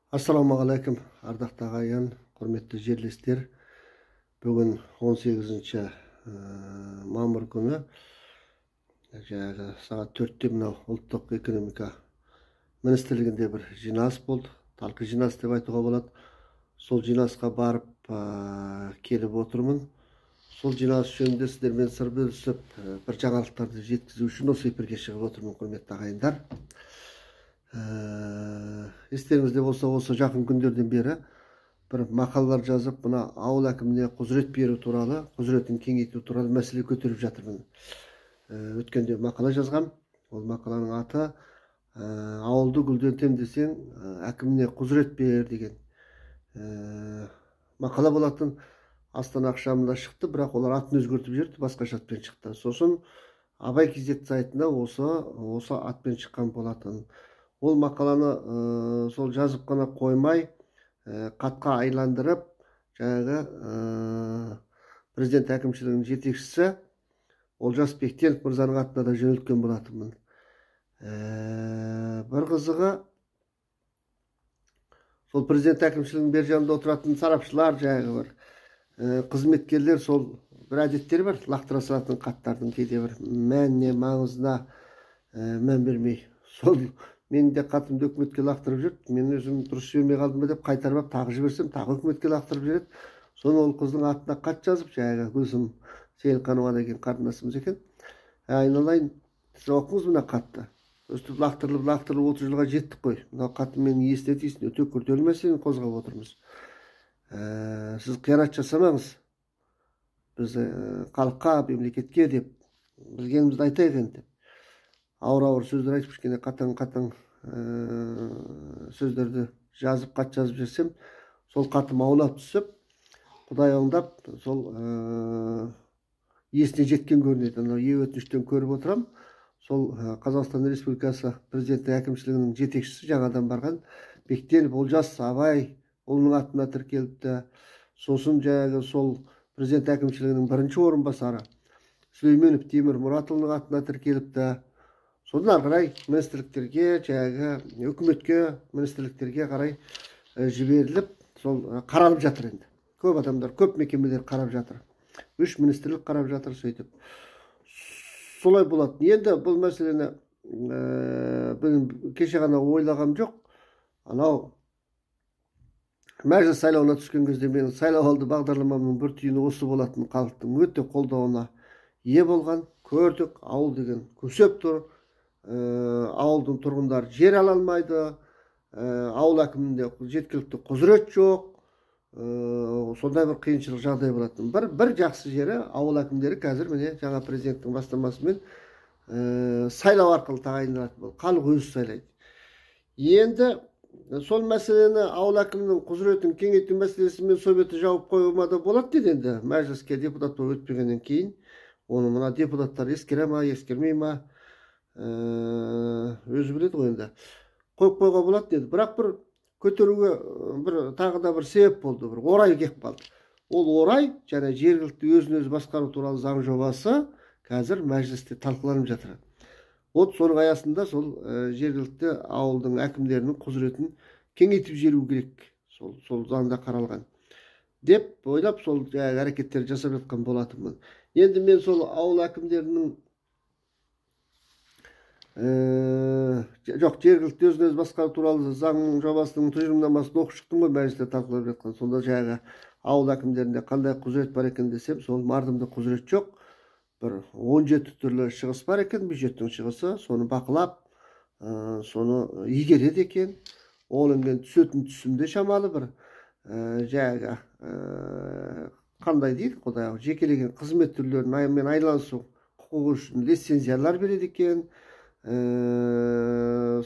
Ассалаумағалейкум, ардақты ағайын, құрметті жерлестер. Бүгін 18 мамыр күні, жаңағы сағат 4-те мынау ұлттық экономика министрлігінде бір жиналыс болды. Талқы жиналыс деп айтуға болады. Сол жиналысқа барып келіп отырмын. Сол жиналыс жөнінде сіздермен сыр бөлісіп, бір жаңалықтарды жеткізу үшін осы эфирге шығып отырмын, құрметті ағайындар. Естеріңізде болса, осы жақын күндерден бері бір мақалалар жазып, мына ауыл әкіміне құзырет беру туралы, құзыретін кеңейту туралы мәселе көтеріп жатырмын. Өткенде мақала жазғам. Ол мақаланың аты «Ауылды гүлдентем десең, әкіміне құзырет бер» деген мақала болатын. Астана ақшамында шықты, бірақ олар атын өзгертіп жіберді, басқаша атпен шықты. Сосын Абай KZ сайтында осы атпен шыққан болатын. Ол мақаланы сол жазып қана қоймай, қатқа айландырып, жаңағы президент әкімшілігінің жетекшісі Олжас Бектенов мырзаның атына да жөнелткен болатынмын. Бір қызығы, сол президент әкімшілігінің бер жағында отыратын сарапшылар, жаңағы бір қызметкерлер, сол бір әдеттері бар, лақтыра салатын хаттардың кейде бір мәніне, маңызына мән бермей. Сол менің де хатымды үкіметке лақтырып жіберді. Мен өзім дұрыс жібермей қалдым ба деп қайтарып алып, тағы жіберсем, тағы үкіметке лақтырып жібереді. Соны ол қыздың атына хат жазып, жаңағы Гүлсім Сейілханова деген қарындасымыз екен. Айналайын, сіз оқыңыз мына хатты. Өстіп лақтырылып, лақтырылып 30 жылға жеттік қой. Мынау хатым менің есіне тисін, өте күрделі мәселені қозғап отырмыз. Сіз қиянат жасамаңыз. Біз халыққа, мемлекетке деп білгенімізді айтайық енді. Ауыр-ауыр сөздер айтып, кішкене қатаң-қатаң сөздерді жазып, хат жазып жіберсем, сол хатым аунап түсіп, Құдай оңдап, сол есіне жеткен көрінеді. Анау е-өтініштен көріп отырам. Сол Қазақстан Республикасы президенті әкімшілігінің жетекшісі жаңадан барған Бектенов Олжас Абай ұлының атына тіркеліпті. Сосын жаңағы сол президент әкімшілігінің бірінші орынбасары Сүлейменов Темір Мұратұлының атына тіркеліпті. Содан ары қарай министрліктерге, жаңағы үкіметке, министрліктерге қарай жіберіліп, сол қаралып жатыр енді. Көп адамдар, көп мекемелер қарап жатыр. 3 министрлік қарап жатыр, сөйтіп. Солай болады. Енді бұл мәселені кеше ғана ойлағам жоқ. Анау мәжіліс сайлауына түскен кезде менің сайлауалды бағдарламамның бір түйіні осы болатын, халықтың өте қолдауына ие болған. Көрдік, ауыл деген көсеп тұр. Ауылдың тұрғындары жер ала алмайды, ауыл әкімінде жеткілікті құзырет жоқ, сондай бір қиыншылық жағдай болатын. Бір жақсы жері, ауыл әкімдері қазір міне жаңа президенттің бастамасымен сайлау арқылы тағайындалатын болды. Халық өзі сайлайды. Енді сол мәселені, ауыл әкімінің құзыретін кеңейту мәселесімен советті жауып қоюға да болады деді енді. Мәжіліске депутат болып өтпегеннен кейін оны мына депутаттар ескере ма, ескермей ма, өзі біледі ғой енді. Қойып қоюға болады деді. Бірақ бір көтеруге бір тағы да бір себеп болды, бір орай келіп қалды. Ол орай және жергілікті өзін өзі басқару туралы заң жобасы қазір мәжілісте талқыланып жатыр. Вот соның аясында сол жергілікті ауылдың әкімдерінің құзыретін кеңейтіп жіберу керек. Сол заңда қаралған деп ойлап, сол жаңағы әрекеттер жасап жатқан болатынмын. Енді мен сол ауыл әкімдерінің жоқ, жергілікті өзін өзі басқару туралы заң жобасының тұжырымдамасын оқып шықтым ғой, мәжілісте талқылап жатқан. Сонда жаңағы ауыл әкімдерінде қандай құзырет бар екен десем, сол мардымды құзырет жоқ. Бір 17 түрлі шығыс бар екен, бюджеттің шығысы, соны бақылап, соны игереді екен. Ол енді түсетін түсімде шамалы бір жаңағы қандай дейді, Құдай ау, жекелеген қызмет түрлерімен айналысу құқығы үшін лицензиялар береді екен.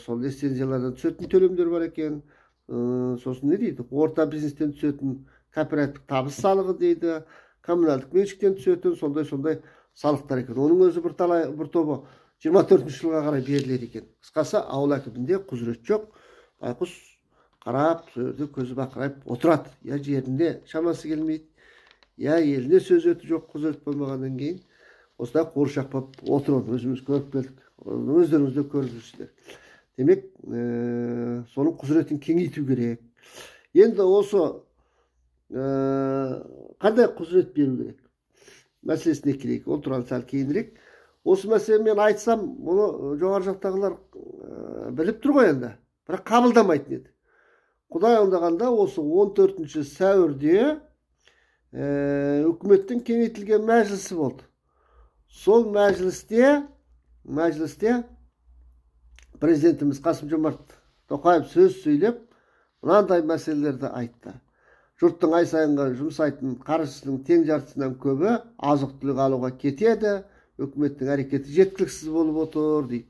Сол лицензиялардан түсетін төлемдер бар екен. Сосын не дейді, орта бизнестен түсетін кооперативтік табыс салығы дейді, коммуналдық меншіктен түсетін сондай-сондай салықтар екен. Оның өзі бір талай, бір тобы 24 жылға қарай беріледі екен. Қысқасы, ауыл әкімінде құзырет жоқ. Байқұс қарап, сол жерде көзі бақырайып отырады. Я жерінде шамасы келмейді, я еліне сөз өті жоқ, құзырет болмағаннан кейін осылай қуыршақ болып отырады. Өзіміз көріп келдік, өздеріңіз де көріп жүрсіздер. Демек, соның құзыретін кеңейту керек. Енді осы қандай құзырет беру керек мәселесіне келейік, ол туралы сәл кейінірек. Осы мәселені мен айтсам, мұны жоғары жақтағылар біліп тұр ғой енді, бірақ қабылдамайтын еді. Құдай оңдағанда осы 14 сәуірде үкіметтің кеңейтілген мәжілісі болды. Сол мәжілісте президентіміз Қасым-Жомарт Тоқаев сөз сөйлеп, мынандай мәселелерді айтты. Жұрттың ай сайынғы жұмсайтын қаржысының тең жартысынан көбі азық-түлік алуға кетеді, үкіметтің әрекеті жеткіліксіз болып отыр дейді.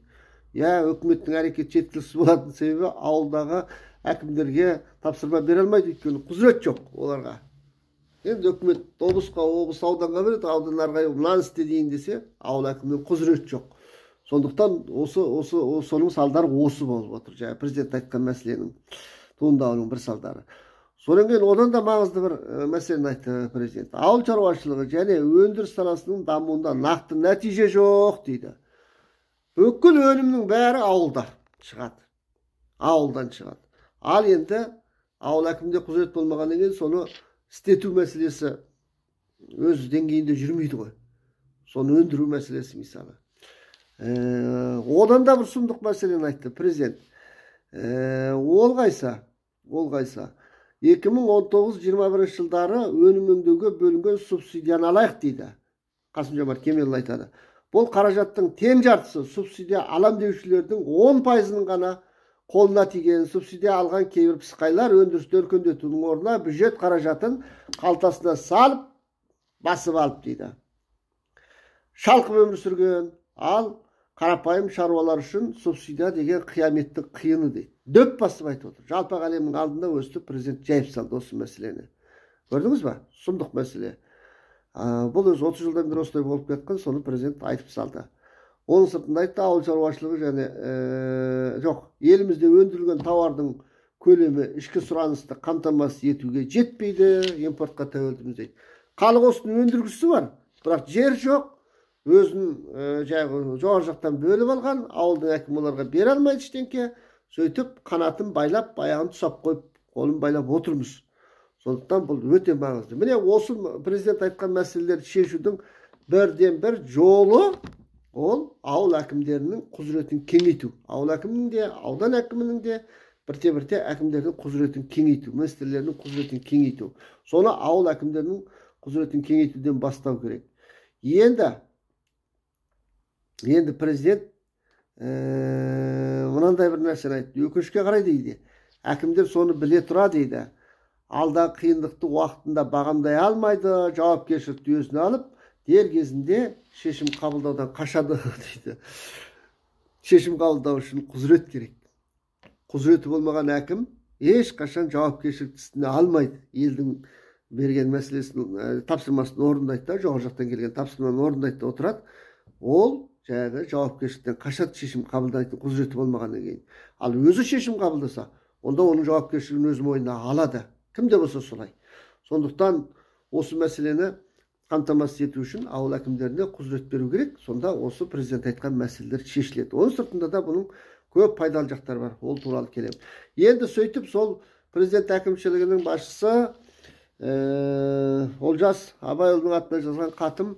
Иә, үкіметтің әрекеті жеткіліксіз болатын себебі ауылдағы әкімдерге тапсырма бере алмайды, өйткені құзырет жоқ оларға. Енді үкімет облысқа, облыс ауданға береді, аудан ары қарай мынаны істе дейін десе, ауыл әкімінің құзыреті жоқ. Сондықтан осы соның салдары осы болып отыр. Жаңа президент айтқан мәселенің туындауының бір салдары. Содан кейін одан да маңызды бір мәселені айтты президент. Ауыл шаруашылығы және өндіріс саласының дамуында нақты нәтиже жоқ дейді. Бүкіл өнімнің бәрі ауылда шығады. Ауылдан шығады. Ал енді ауыл әкімінде құзырет болмағаннан кейін соны істету мәселесі өз деңгейінде жүрмейді ғой. Соны өндіру мәселесі мысалы. Одан да бір сұмдық мәселені айтты президент. Ол қайса? 2019-21 жылдары өнім өңдеуге бөлінген субсидияны алайық дейді. Қасым-Жомарт Кемелұлы айтады. Бұл қаражаттың тең жартысы субсидия алам деушілердің 10%-ның ғана қолына тиген. Субсидия алған кейбір пысықайлар өндірісті өркендетудің орнына бюджет қаражатын қалтасына салып, басып алып дейді. Шалқып өмір сүрген, ал қарапайым шаруалар үшін субсидия деген қияметтің қиыны дейді. Дөп басып айтып отыр. Жалпақ әлемнің алдында өстіп президент жайып салды осы мәселені. Көрдіңіз ба? Сұмдық мәселе. Бұл өзі 30 жылдан бері осылай болып кеткен, соны президент айтып салды. Оның сыртында айтты, ауыл шаруашылығы және жоқ, елімізде өндірілген тауардың көлемі ішкі сұранысты қамтамасыз етуге жетпейді, импортқа тәуелдіміз дейді. Халық осының өндіргісі бар, бірақ жер жоқ, өзін жоғары жақтан бөліп алған, ауылдың әкімі оларға бере алмайды ештеңке, сөйтіп қанатын байлап, аяғын тұсап қойып, қолын байлап отырмыз. Сондықтан бұл өте маңызды. Міне осы президент айтқан мәселелерді шешудің бірден бір жолы ол ауыл әкімдерінің құзыретін кеңейту. Ауыл әкімінің де, аудан әкімінің де бірте-бірте әкімдердің құзыретін кеңейту, министрлердің құзыретін кеңейту. Соны ауыл әкімдерінің құзыретін кеңейтуден бастау керек. Енді президент мынандай бір нәрсені айтты. Өкінішке қарай дейді. Әкімдер соны біле тұра дейді. Алдағы қиындықты уақытында бағамдай алмайды, жауапкершілікті өзіне алып, дер кезінде шешім қабылдаудан қашады дейді. Шешім қабылдау үшін құзырет керек. Құзыреті болмаған әкім ешқашан жауапкершілікті үстіне алмайды. Елдің берген мәселесін, тапсырмасын орындайды да, жоғары жақтан келген тапсырманы орындайды да отырады. Ол жаңағы жауапкершіліктен қашады, шешім қабылдайтын құзыреті болмағаннан кейін. Ал өзі шешім қабылдаса, онда оның жауапкершілігін өз мойнына алады. Кім де болса солай. Сондықтан осы мәселені қамтамасыз ету үшін ауыл әкімдеріне құзырет беру керек. Сонда осы президент айтқан мәселелер шешіледі. Оның сыртында да бұның көп пайдалы жақтары бар. Ол туралы келемін. Енді сөйтіп сол президент әкімшілігінің басшысы Олжас Абайұлының атына жазған хатым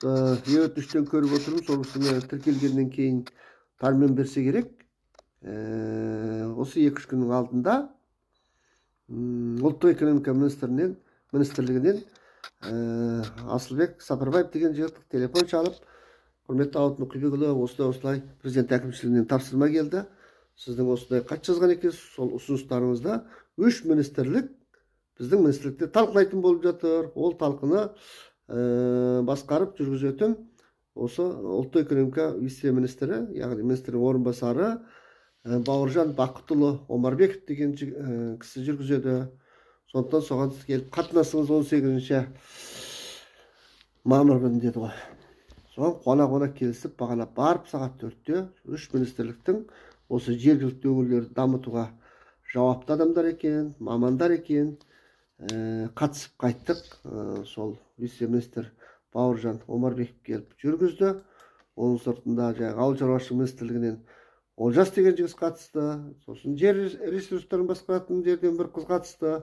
өтініштен көріп отырмын. Сол кісіні тіркелгеннен кейін пәрмен берсе керек. Осы 2-3 күннің алдында Ұлттық экономика министрлігінен Асылбек Сапарбаев деген жігіт телефон шалып, құрметті Ауыт Мұқибекұлы, осылай президент әкімшілігінен тапсырма келді. Сіздің осындай хат жазған екенсіз, сол ұсыныстарыңызда 3 министрлік біздің министрлікте талқылайтын болып жатыр. Ол талқыны басқарып жүргізетін осы ұлттық экономика вице-министрі, яғни министрдің орынбасары Бауыржан Бақытұлы Омарбеков деген кісі жүргізеді. Сондықтан соған келіп қатынасыңыз 18 мамыр күні деді ғой. Соған қуана-қуана келісіп, бағана барып сағат 4-те 3 министрліктің осы жергілікті өңірлерді дамытуға жауапты адамдар екен, мамандар екен, қатысып қайттық. Сол вице-министр Бауыржан Омарбеков келіп жүргізді. Оның сыртында жаңағы ауыл шаруашылығы министрлігінен Олжас деген жігіт қатысты, сосын жер ресурстарын басқаратын жерден бір қыз қатысты,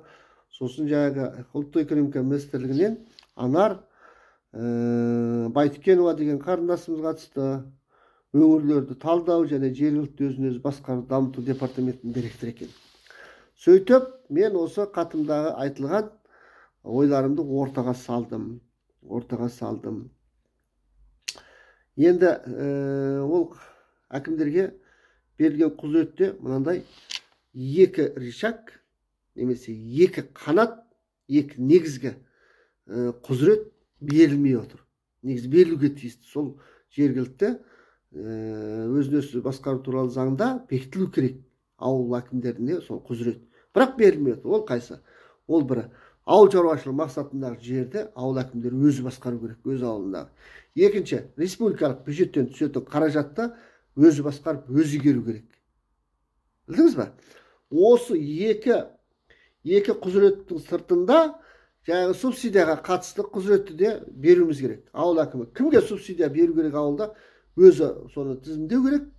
сосын жаңағы ұлттық экономика министрлігінен Анар Байтүкенова деген қарындасымыз қатысты, өңірлерді талдау және жергілікті өзін өзі басқару дамыту департаментінің директоры екен. Сөйтіп мен осы хатымдағы айтылған ойларымды ортаға салдым. Енді ол әкімдерге берілген құзыретте мынандай екі рычаг немесе екі қанат, екі негізгі құзырет берілмей отыр. Негізі берілуге тиісті. Сол жергілікті өзін өзі басқару туралы заңда бекітілу керек ауыл әкімдеріне сол құзырет. Бірақ берілмей отыр. Ол қайсы? Ол бірі ауыл шаруашылығы мақсатындағы жерді ауыл әкімдері өзі басқару керек, өз ауылындағы. Екінші, республикалық бюджеттен түсетін қаражатты өзі басқарып, өзі игеру керек. Білдіңіз ба? Осы екі құзыреттің сыртында жаңағы субсидияға қатысты құзыретті де беруіміз керек. Ауыл әкімі кімге субсидия беру керек ауылда, өзі соны тізімдеу керек.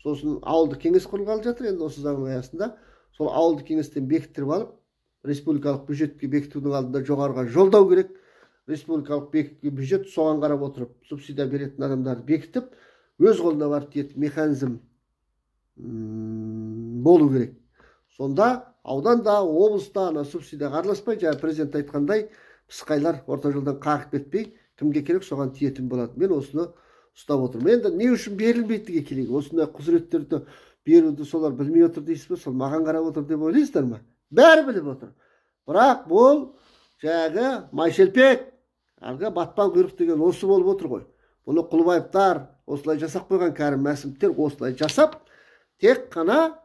Сосын ауылдық кеңес құрылғалы жатыр енді осы заңның аясында. Сол ауылдық кеңестен бекіттіріп алып, республикалық бюджетке бекітудің алдында жоғарыға жолдау керек. Республикалық бюджет соған қарап отырып субсидия беретін адамдарды бекітіп, өз қолына барып тиетін механизм болу керек. Сонда ауданда, облыста ана субсидияға араласпай, жаңа президент айтқандай, пысықайлар орта жолдан қағып кетпей, кімге керек соған тиетін болады. Мен осыны ұстап отырмын. Енді не үшін берілмейді келейік? Осындай құзыреттерді беруді солар білмей отыр дейсіз бе? Сол маған қарап отыр деп ойлайсыздар ма? Бәрі біліп отыр. Бірақ бұл жаңағы майшелпек, әлгі батпан құйрық деген осы болып отыр ғой. Бұны Құлыбаевтар осылай жасап қойған, Кәрім Мәсімовтер осылай жасап, тек қана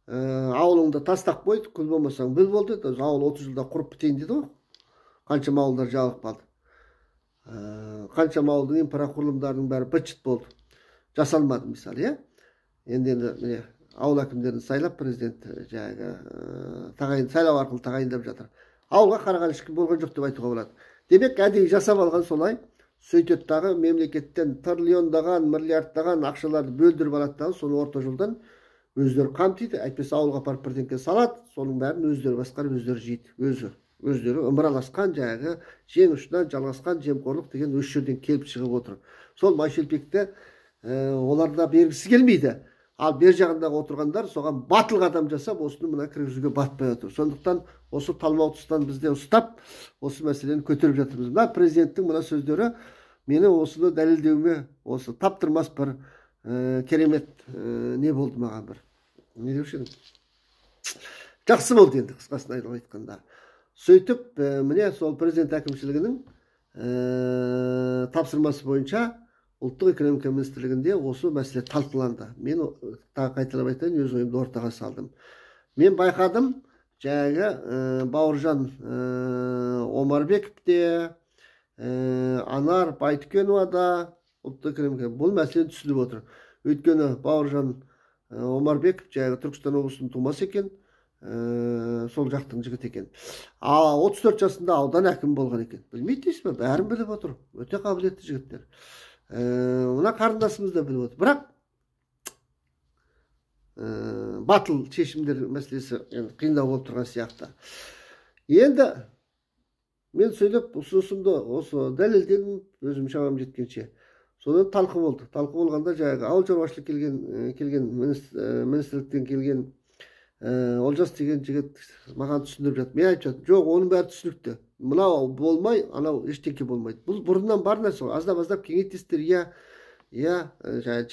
ауылыңды тастап қой, күл болмасаң бүл болды. Ауыл 30 жылда құрып бітейін деді ғой. Қаншама ауылдар жабылып қалды. Қаншама ауылдың инфрақұрылымдарының бәрі быт-шыт болды. Жасалмады мысалы, иә? Енді міне ауыл әкімдерін сайлап президент жаңағы тағайын сайлау арқылы тағайындап жатыр. Ауылға қараған ешкім болған жоқ деп айтуға болады. Демек, әдейі жасап алған солай. Сөйтеді дағы мемлекеттен триллиондаған, миллиардтаған ақшаларды бөлдіріп алады дағы, соны орта жолдан өздері қамтиды. Әйтпесе ауылға апарып бірдеңке салады, соның бәрін өздері басқарып, өздері жейді. Өздері ымыраласқан, жаңағы жең ұшынан жалғасқан жемқорлық деген осы жерден келіп шығып отыр. Сол майшелпекті олар да бергісі келмейді. Ал бер жағындағы отырғандар соған батыл қадам жасап, осыны мына кіргізуге батпай отыр. Сондықтан осы талмау тұстан бізде ұстап, осы мәселені көтеріп жатырмыз. Мына президенттің мына сөздері мені осыны дәлелдеуіме осы таптырмас бір керемет не болды маған бір. Не деуші едім? Жақсы болды енді қысқасын айтқанда. Сөйтіп, міне сол президент әкімшілігінің тапсырмасы бойынша Ұлттық экономика министрлігінде осы мәселе талқыланды. Мен тағы қайталап айтайын, өз ойымды ортаға салдым. Мен байқадым, жаңағы Бауыржан Омарбеков те, Анар Байтүкенова да ұлттық экономика бұл мәселені түсініп отыр. Өйткені Бауыржан Омарбеков жаңағы Түркістан облысының тумасы екен, сол жақтың жігіті екен. 34 жасында аудан әкімі болған екен. Білмейді дейсіз бе? Бәрін біліп отыр. Өте қабілетті жігіттер. Мына қарындасымыз да біліп отыр. Бірақ батыл шешімдер мәселесі енді қиындау болып тұрған сияқты. Енді мен сөйлеп ұсынысымды осы дәлелдедім өзім шамам жеткенше. Содан талқы болды. Талқы болғанда жаңағы ауыл шаруашылық келген министрліктен келген Олжас деген жігіт маған түсіндіріп жатыр. Мен айтып жатырмын, жоқ, оның бәрі түсінікті. Мынау болмай, анау ештеңе болмайды. Бұл бұрыннан бар нәрсе ғой. Аздап-аздап кеңейтесіздер, иә,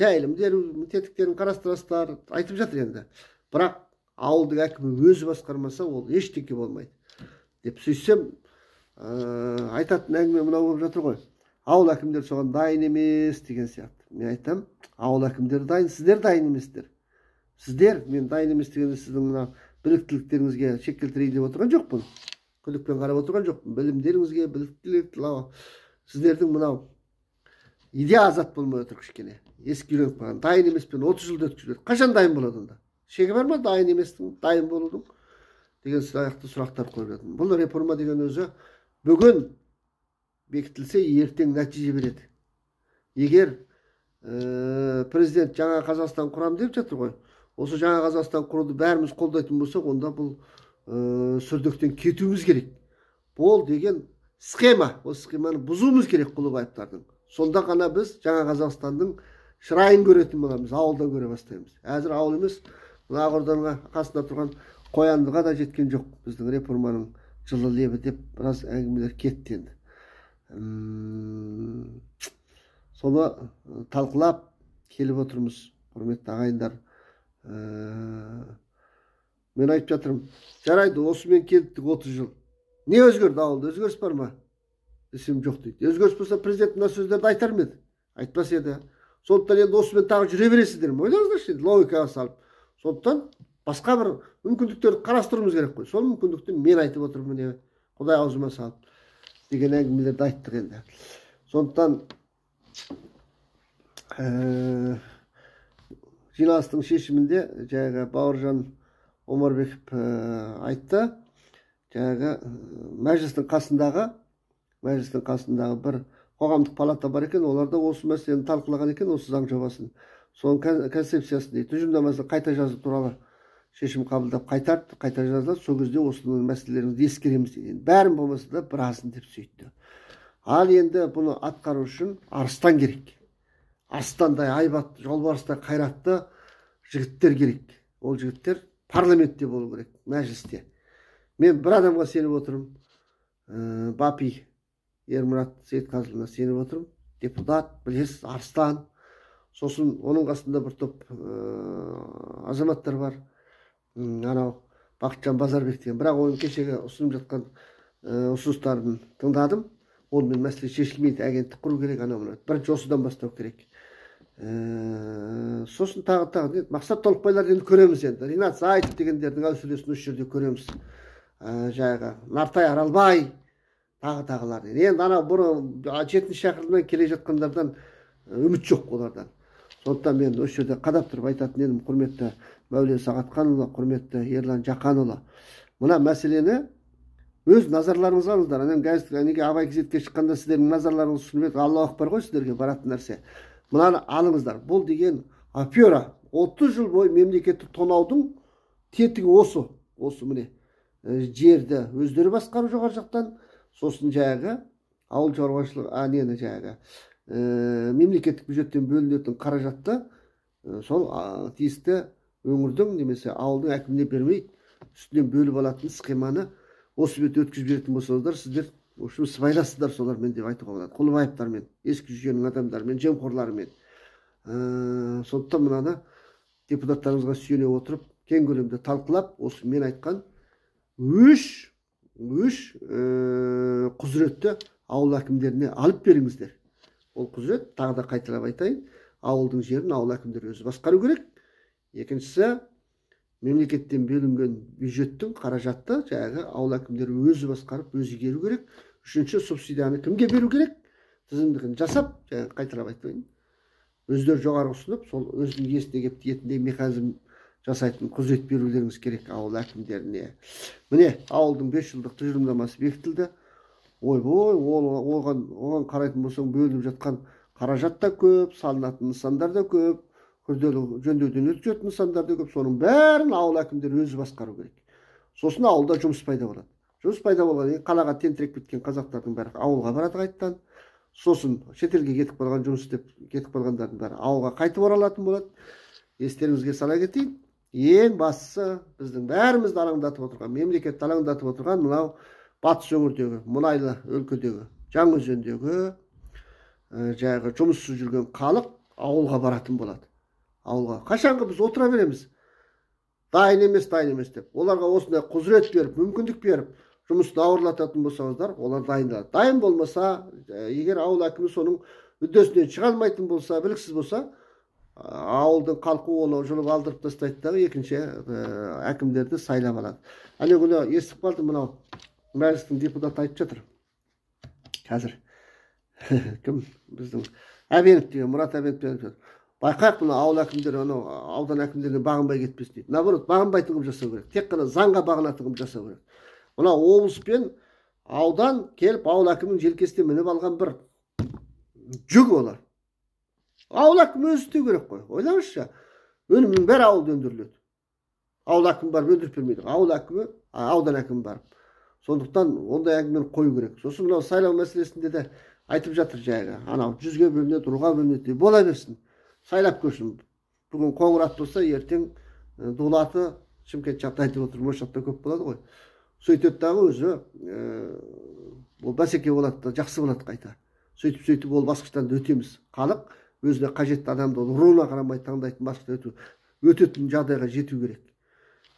жайылымдер, тетіктерін қарастырасыздар, айтып жатыр енді. Бірақ ауылдың әкімі өзі басқармаса, ол ештеңе болмайды деп сөйтсем, айтатын әңгіме мынау болып жатыр ғой. Ауыл әкімдері соған дайын емес деген сияқты. Мен айтам, ауыл әкімдері дайын, сіздер дайын емессіздер. Сіздер, мен дайын емес дегенде сіздің мына біліктіліктеріңізге шек келтірейін деп отырған жоқпын. Күдікпен қарап отырған жоқпын. Білімдеріңізге, біліктілік, сіздердің мынау идея азат болмай отыр кішкене. Ескі үйреніп қалған. Дайын емеспен 30 жылда өткізіп. Қашан дайын болады онда? Шегі бар ма дайын еместің, дайын болудың деген сияқты сұрақтар қойып жатырмын. Бұл реформа деген өзі бүгін бекітілсе, ертең нәтиже береді. Егер Президент жаңа Қазақстан құрам деп жатыр ғой. Осы жаңа Қазақстан құруды бәріміз қолдайтын болсақ, онда бұл сүрдектен кетуіміз керек. Бұл деген схема, осы схеманы бұзуымыз керек Құлыбаевтардың. Сонда ғана біз жаңа Қазақстанның шырайын көретін боламыз, ауылдан көре бастаймыз. Әзір ауыл емес, мына Ақорданың қасында тұрған Қояндыға да жеткен жоқ біздің реформаның жылы лебі деп біраз әңгімелер кетті енді. Соны талқылап келіп отырмыз, құрметті ағайындар. Мен айтып жатырмын, жарайды, осымен келдік 30 жыл. Не өзгерді ауылда? Өзгеріс бар ма? Десем, жоқ дейді. Өзгеріс болса, президент мына сөздерді айтар ма еді? Айтпас еді. Сондықтан енді осымен тағы жүре бересіздер ме? Ойлаңыздаршы енді логикаға салып. Сондықтан басқа бір мүмкіндіктерді қарастыруымыз керек қой. Сол мүмкіндікті мен айтып отырмын, міне, Құдай аузыма салып деген әңгімелерді айттық енді. Сондықтан жиналыстың шешімінде жаңағы Бауыржан Омарбеков айтты, жаңағы мәжілістің қасындағы бір қоғамдық палата бар екен, олар да осы мәселені талқылаған екен, осы заң жобасын, соның концепциясын дейді, тұжырымдамасын қайта жазу туралы шешім қабылдап қайтарып қайта жазылады. Сол кезде осының мәселелеріңізді ескереміз дейді. Бәрін болмаса да біразын деп сөйтті. Ал енді бұны атқару үшін арыстан керек. Арыстандай айбатты, жолбарыстай қайратты жігіттер керек. Ол жігіттер парламентте болу керек, мәжілісте. Мен бір адамға сеніп отырмын, Бапи Ермұрат Сейітқазылына сеніп отырмын. Депутат, білесіз, арыстан. Сосын оның қасында бір топ азаматтар бар. Анау Бақытжан Базарбек деген. Бірақ оның кешегі ұсынып жатқан ұсыныстарын тыңдадым. Онымен мәселе шешілмейді, агенттік құру керек, анау мынау. Бірінші осыдан бастау керек. Сосын тағы Мақсат Толықбайларды енді көреміз енді. Ринат Зайтов дегендердің әуселесін осы жерде көреміз. Жаңағы Нартай Аралбай, тағы-тағылар. Енді анау бұрын 7-ші шақырымнан келе жатқандардан үміт жоқ олардан. Сондықтан мен осы жерде қадап тұрып айтатын едім, құрметті Мәулен Сағатханұлы, құрметті Ерлан Жақанұлы. Мына мәселені өз назарларыңызға алыңыздар. Анан неге Абай газетке шыққанда сіздердің назарларыңыз ұсынып едік, Аллах акбар ғой сіздерге баратын нәрсе. Мынаны алыңыздар. Бұл деген афера. 30 жыл бойы мемлекетті тонаудың тетігі осы. Осы міне жерді өздері басқару жоғары жақтан, сосын жаңағы ауыл шаруашылығы, нені жаңағы мемлекеттік бюджеттен бөлінетін қаражатты сол тиісті өңірдің немесе ауылдың әкіміне бермей үстінен бөліп алатын схеманы осы бетте өткізіп жіберетін болсаңыздар, сіздер в общем сыбайлассыздар солармен деп айтуға болады. Құлыбаевтармен, ескі жүйенің адамдарымен, жемқорларымен. Сондықтан мынаны депутаттарымызға сүйене отырып, кең көлемде талқылап, осы мен айтқан үш құзыретті ауыл әкімдеріне алып беріңіздер. Ол құзырет, тағы да қайталап айтайын, ауылдың жерін ауыл әкімдері өзі басқару керек. Екіншісі, мемлекеттен бөлінген бюджеттің қаражатты жаңағы ауыл әкімдері өзі басқарып, өзі игеру керек. Үшінші, субсидияны кімге беру керек? Тізімдігін жасап, жаңағы қайталап айтайын, өздері жоғары ұсынып, сол өзінің иесіне келіп тиетіндей механизм жасайтын құзырет берулеріңіз керек ауыл әкімдеріне. Міне, ауылдың 5 жылдық тұжырымдамасы бекітілді. Ойбой, оған қарайтын болсаң, бөлініп жатқан қаражат та көп, салынатын нысандар да көп, күрделі жөндеуден өткізетін нысандар да көп. Соның бәрін ауыл әкімдері өзі басқару керек. Сосын ауылда жұмыс пайда болады. Жұмыс пайда болғаннан кейін қалаға тентіреп кеткен қазақтардың бәрі ауылға барады қайтадан. Сосын шетелге кетіп қалған, жұмыс істеп кетіп қалғандардың бәрі ауылға қайтып оралатын болады. Естеріңізге сала кетейін, ең бастысы біздің бәрімізді алаңдатып отырған, мемлекетті алаңдатып отырған мынау батыс өңірдегі, мұнайлы өлкедегі, Жаңаөзендегі жаңағы жұмыссыз жүрген халық ауылға баратын болады. Ауылға. Қашанғы біз отыра береміз? Дайын емес, дайын емес деп. Оларға осындай құзырет беріп, мүмкіндік беріп, жұмысты ауырлататын болсаңыздар, олар дайындалады. Дайын болмаса, егер ауыл әкімі соның үдесінен шыға алмайтын болса, біліксіз болса, ауылдың халқы оны жұлып алдырып тастайды дағы, екінші әкімдерді сайлап алады. Әне күні естіп қалдым, мынау мәжілістің депутаты айтып жатыр. Қазір кім біздің Әбенов деген, Мұрат Әбенов деген жатыр. Байқайық, мына ауыл әкімдері, анау аудан әкімдеріне бағынбай кетпесін дейді. Наоборот, бағынбайтын қылып жасау керек. Тек қана заңға бағынатын қылып жасау керек. Мына облыс пен аудан келіп ауыл әкімінің желкесіне мініп алған бір жүк олар. Ауыл әкімі өзі істеу керек қой. Ойлаңызшы, өнімнің бәрі ауылда өндіріледі. Ауыл әкімі барып өндіріп бермейді. Ауыл әкімі, аудан әкімі барып. Сондықтан ондай әңгімені қою керек. Сосын мынау сайлау мәселесінде де айтып жатыр жайғы. Анау 100-ге бөлінеді, руға бөлінеді, бола берсін. Сайлап көрсін. Бүгін Қоңырат болса, ертең Дулаты, Шымкент жақта айтып отыр, осы жақта көп болады ғой. Сөйтеді дағы өзі, ол бәсеке болады да, жақсы болады қайта. Сөйтіп ол басқыштан өтеміз. Халық өзіне қажетті адамды ол руына қарамай таңдайтын басқыштан өтетін жағдайға жету керек.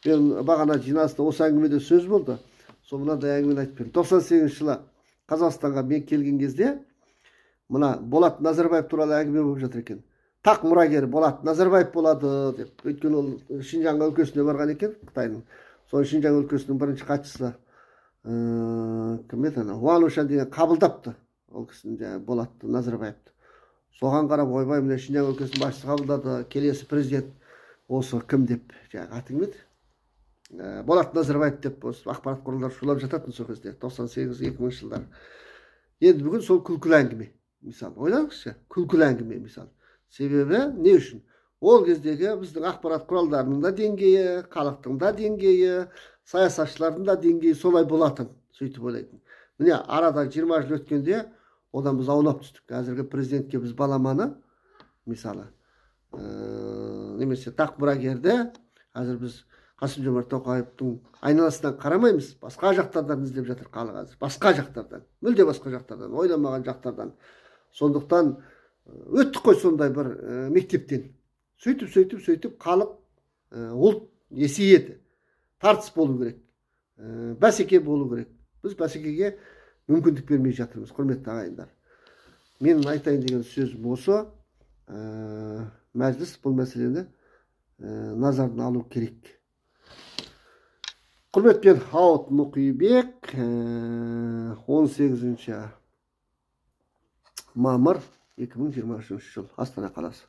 Мен бағана жиналыста осы әңгімеде сөз болды. Сол мынандай әңгімені айтып бердім. 98 жылы Қазақстанға мен келген кезде мына Болат Назарбаев туралы әңгіме болып жатыр екен. Тақ мұрагері Болат Назарбаев болады деп. Өйткені ол Шинжаң өлкесіне барған екен, Қытайдың. Сол Шинжаң өлкесінің бірінші хатшысы кім еді ана? Хуан Ушан деген қабылдапты ол кісіні, жаңағы Болат Назарбаевты. Соған қарап, ойбай, міне Шинжаң өлкесінің басшысы қабылдады, келесі президент осы кім деп, жаңағы аты кім еді? Болат Назарбаев деп осы ақпарат құралдары шулап жататын сол кезде, 98-2000 жылдары. Енді бүгін сол күлкілі әңгіме, мысалы, ойлаңызшы, күлкілі әңгіме, мысалы. Себебі не үшін? Ол кездегі біздің ақпарат құралдарының да деңгейі, халықтың да деңгейі, саясатшылардың да деңгейі солай болатын, сөйтіп ойлайтын. Міне арада 20 жыл өткенде одан біз аунап түстік. Қазіргі президентке біз баламаны, мысалы, немесе тақ мұрагерді қазір біз Қасым-Жомарт Тоқаевтың айналасынан қарамаймыз, басқа жақтардан іздеп жатыр халық қазір. Басқа жақтардан, мүлде басқа жақтардан, ойламаған жақтардан. Сондықтан өттік қой сондай бір мектептен. Сөйтіп халық, ұлт есейеді. Тартыс болу керек, бәсеке болу керек. Біз бәсекеге мүмкіндік бермей жатырмыз, құрметті ағайындар. Менің айтайын деген сөзім осы. Мәжіліс бұл мәселені назарына алу керек. Құрметпен, Ауыт Мұқибек, 18 мамыр 2023 жыл, Астана қаласы.